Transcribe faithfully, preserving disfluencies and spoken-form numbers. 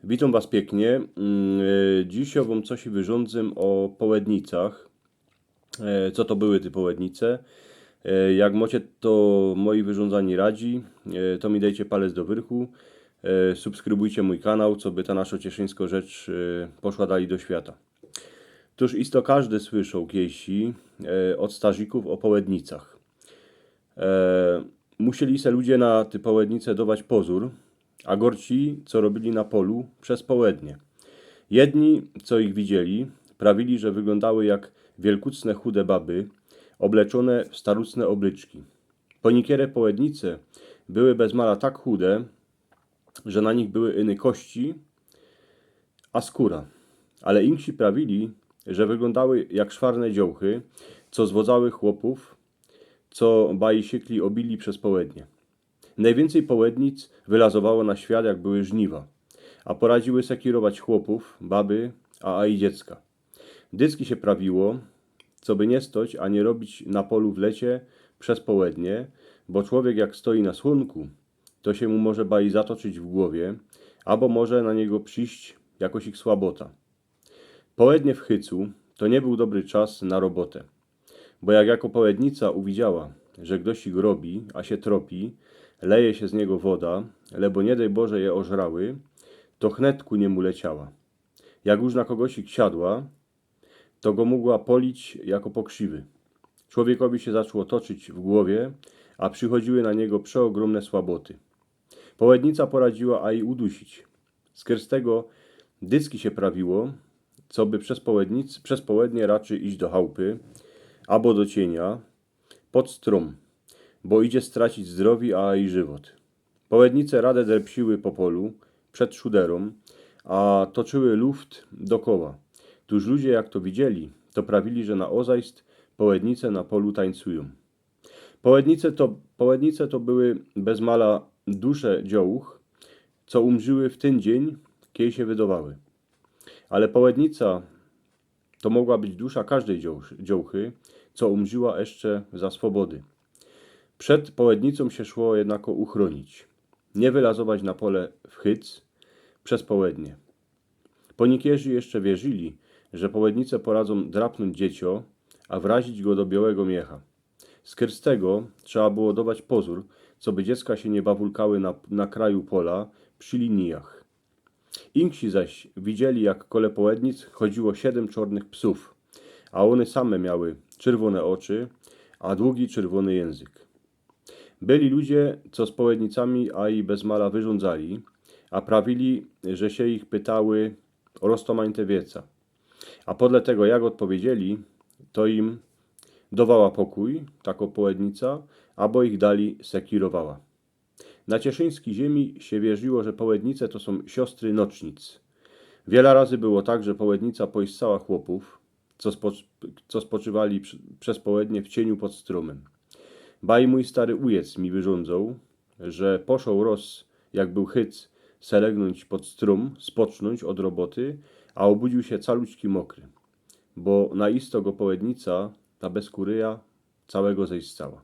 Witōm was piyknie. Mm, e, dzisiej wōm coś wyrządzym ô połednicach. E, co to były te połednice? E, jak mocie to moje wyrządzanie radzi, e, to mi dejcie palec do wyrchu. E, subskrybujcie mōj kanał, coby ta naszo cieszyńsko rzecz, e, poszła dalij do świata. Tōż isto kożdy słyszoł kiejsi, e, ôd starzikōw ô połednicach. E, musieli se ludzie na te połednice dować pozōr, a gorci, co robili na polu przez połednie. Jedni, co ich widzieli, prawili, że wyglōndały jak wielkucne chude baby, ôbleczōne w starucne ôblyczki. Pōniykiere połednice były bez mala tak chude, że na nich były iny kości, a skōra. Ale inksi prawili, że wyglōndały jak szwarne dziołchy, co zwodzały chłopōw, co baji siekli ôbili przez połednie. Nojwiyncyj połednic wylazowało na świat, jak były żniwa, a poradziły sekirować chłopōw, baby, a, a i dziecka. Dycki sie prawiło, coby niy stoć, a niy robić na polu w lecie przez połednie, bo człowiek jak stoi na słōnku, to sie mu może baji zatoczyć w głowie, abo może na niego prziś jakosik słabota. Połednie w Chycu to niy bōł dobry czas na robotã, bo jak jako połednica uwidziała, że gdoś ich robi, a sie tropi, leje sie z niego woda, lebo niy dej Boże je ôżrały, to chnet ku niymu leciała. Jak już na kogosik siadła, to go mogła polić jako pokrziwy. Człowiekowi sie zaczło toczyć w głowie, a przichodziły na niego przeôgrōmne słaboty. Połednica poradziła a i udusić. Skyrz tego dycki sie prawiło, coby przez połednic-, przez połednie raczyj iś do chałpy, abo do ciynio, pod strōm, bo idzie stracić zdrowi, a i żywot. Połednice rade drepsiły po polu, przed szuderōm, a toczyły luft dokoła. Tōż ludzie, jak to widzieli, to prawili, że na ôzajst połednice na polu tańcujōm. Połednice to, połednice to były bez mala dusze dziołch, co umrziły w tyn dziyń, kiej sie wydowały. Ale połednica to mogła być dusza kożdej dziołch-, dziołchy, co umrziła jeszcze za swobody. Przed połednicōm sie szło jednako uchrōnić. Niy wylazować na pole w Chyc przez połednie. Pōnikierzy jeszcze wierzyli, że połednice poradzōm drapnōńć dzieciã, a wrazić go do biołego miecha. Skyrz tego trzeba było dować pozōr, coby dziecka sie niy bawulkały na, na kraju pola, przi linijach. Inksi zaś widzieli, jak kole połednic chodziło siedym czornych psōw, a ône same miały czerwōne ôczy, a dugi czerwōny jynzyk. Byli ludzie, co z połednicami a i bez mala wyrządzali, a prawili, że sie ich pytały ô roztōmańte wieca. A podle tego, jak ôdpowiedzieli, to im dowała pokōj takŏ połednica, abo ich dalij sekirowała. Na cieszyńskij ziymi sie wierziło, że połednice to sōm siostry nocznic. Wiela razy było tak, że połednica poiszczała chłopōw, co, spocz-, co spoczywali prze-, bez połednie w cieniu pod strōmym. Baj mōj stary ujec mi wyrządzōł, że poszoł roz, jak bōł Chyc, se legnōńć pod strōm, spocznōńć ôd roboty, a ôbudziōł sie calućki mokry, bo na isto go połednica, ta bez kuryja, całego zeiscała.